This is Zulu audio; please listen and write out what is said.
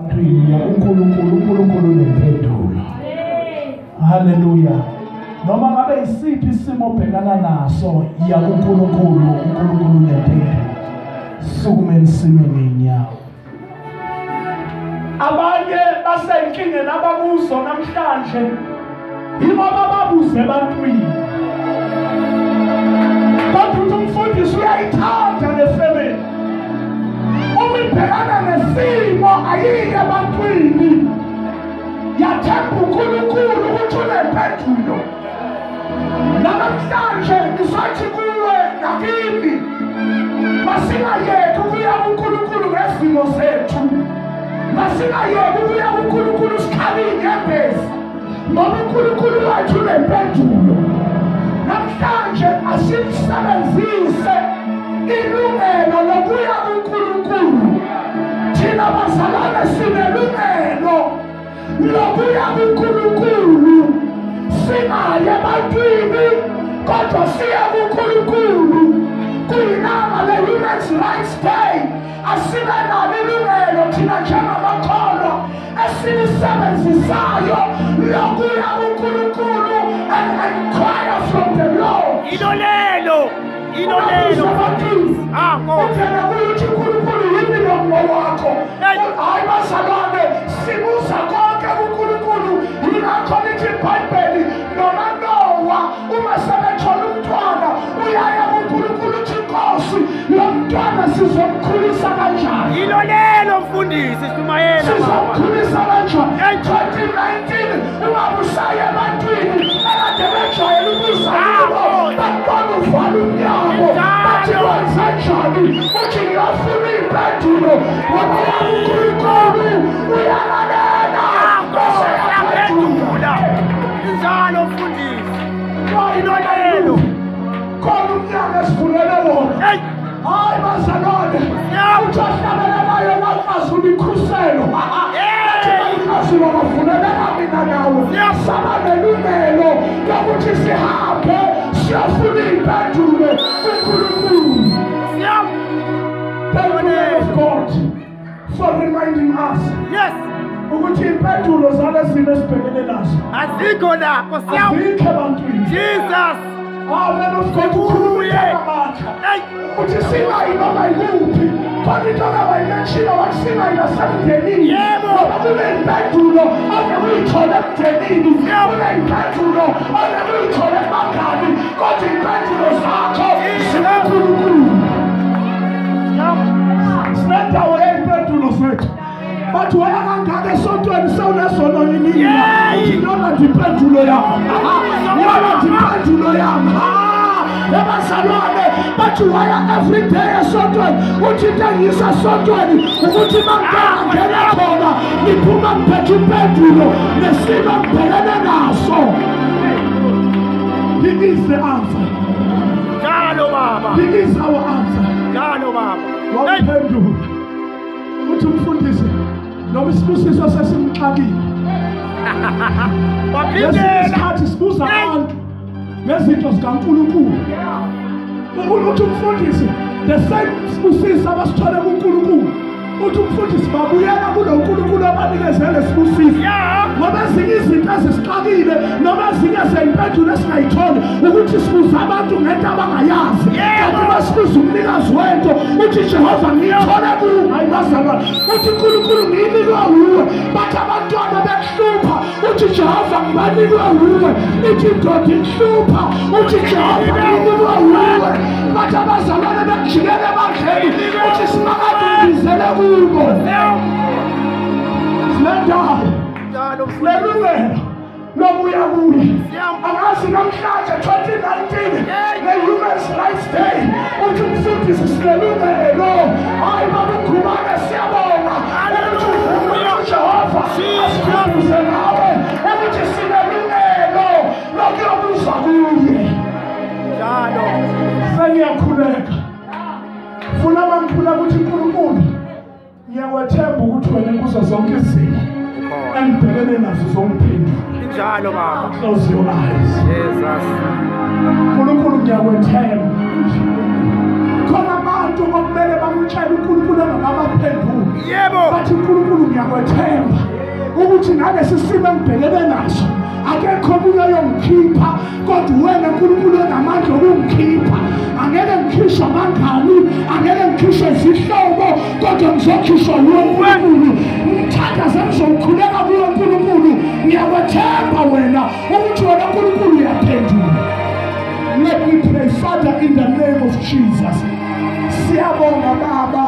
uNkulunkulu, uNkulunkulu unempendulo. Haleluya. Noma ngabe isiphi isimo obhekana naso, iya kuNkulunkulu, uNkulunkulu unempendulo. Sukumeni sime ngezinyawo. Abanye basenkingeni abakuzo namhlanje yingoba babuze ebantwini. Kodwa umfundisi uyayithanda le family. Uma ibhekana nesimo ayiye ebantwini, yathemba uNkulunkulu ukuthi unempendulo. Namhlanje ngizothi kuwe nakimi, masingayeki ukuya kuNkulunkulu ngezimo zethu. Masingayeki ukuya kuNkulunkulu sikhala iy'nyembezi, ngoba uNkulunkulu wethu unempendulo. Namhlanje asilisebenzise ilungelo lokuya kuNkulunkulu. Thina bazalwane sinelungelo lokuya kuNkulunkulu, singayi ebantwini kodwa siye kuNkulunkulu. Kuyilanga le-Human Rights Day, asibe nalo ilungelo thina njengamakholwa esilisebenzisayo lokuya kuNkulunkulu and inquire from the Lord. Ilolelo, ilolelo. Ungena kuyithi uNkulunkulu yimi nommo wakho. Hayi bazalwane, sibuza konke kuNkulunkulu. Yingakho lithi iBhayibheli noma Nowa uma sebethola umntwana uyaya kuNkulunkulu uthi Nkosi, lo mntwana sizomkhulisa kanjani? Ilolelo mfundisi, shumayela. Sizomkhulisa kanjani? 2019 ungabusayi ebantwini ekade bejwayele ukuza kubo, bakubona uvala umnyango bathi kwenzenjani? Uthi ngiyofuna iy'mpendulo ngoba uNkulunkulu uyalalela bese uyaphendula. Injalo mfundisi, ilolelo. Khona umnyango esivulele wona. Hayi bazalwane, uthi ohlabelelayo laqazula ikhuselo. Bathi bayiqazula bavulelela mina nawe. Saba nelungelo lokuthi sihambe siyofuna iy'mpendulo kuNkulunkulu. Thank you, God, for reminding us. Yes. Ukuthi impendulo zalezi zimo esibhekene nazo azikho la, Nkosi yami. Azikho ebantwini. Jesus. Amen of God, ukhulume amandla. Uthi singayi noma yikuphi, khona into ongabayimenshina wathi singayi nasemndenini. Ngoba kunempendulo ongeke uyithole emndenini, kunempendulo ongeke uyithole ebangani, kodwa iy'mpendulo zakho zikuNkulunkulu. Sinendawo yey'mpendulo zethu. Bathi waya kangaka esontweni sewunezono yini? Uthi ngiyolanda impendulo yami. Ngiyolanda impendulo yami. Ebazalwane bathi waya every day esontweni, uthi into engiyisa esontweni ukuthi mangingena khona ngiphuma ngiphethe impendulo nesimo ngibhekene naso. He is the answer. Njalo baba. He is our answer. Njalo baba. Waphendula. Uthi umfundisi noma isibusiso sesimxakile. Waphindela. Isikhathi sibuza abantu ngezinto zikaNkulunkulu. Uthi umfundisi the same sibusiso abasithole kuNkulunkulu. Uthi umfundisi babuyela kulo nkulunkulu abanikezele sibusiso. Ngoba ezinye izinto ezisixakile noma ezinye zeyimpendulo esingayitholi ukuthi sibuza abantu ngento abangayazi. Kanti basibuza umnikazi wento, uthi Jehova ngiyithole kuwe. Hayi bazalwane, uthi uNkulunkulu ngiyinikwe wuwe. Bathi abantwana bekuhlupha, uthi Jehova ngibanikwe wuwe. Ithi indoda ikuhlupha, uthi Jehova ngiyinikwe wuwe. Bathi abazalwane bekujikele ebandleni, uthi simakade ngibizele kubo. Sinendawo, sinelungelo lokuya kuye. Angazi namhlanje 2019 nge-Human Rights Day uthi umfundisi sinelungelo. Hayi baba uGubane, siyabonga ukuthi uvume uJehova asikhumbuze ngawe ukuthi sinelungelo lokuyobuza kuye. Njalo sengiyakhuleka, funa mangikhuleka ukuthi uNkulunkulu ngiyakwethemba ukuthi wena kuzo zonke izimo engibhekene nazo zongiphendula. Njalo baba. Close your eyes. Jesus. uNkulunkulu ngiyakwethemba. Khona abantu okumele bamtshele uNkulunkulu engakabaphenduli. Yebo. Bathi uNkulunkulu ngiyakwethemba. ngalesi simo engibhekene naso akekho omunye oyongikhipha kodwa wena uNkulunkulu onamandla okungikhipha. Angeke ngikhishwe abangani, angeke ngikhishwe izihlobo, kodwa ngizokhishwa wuwe uNkulunkulu. Ngithandaze ngizokhuleka kuwe uNkulunkulu, ngiyakwethemba wena ukuthi wena uNkulunkulu uyaphendula. Let me pray. Father, in the name of Jesus, siyabonga Baba.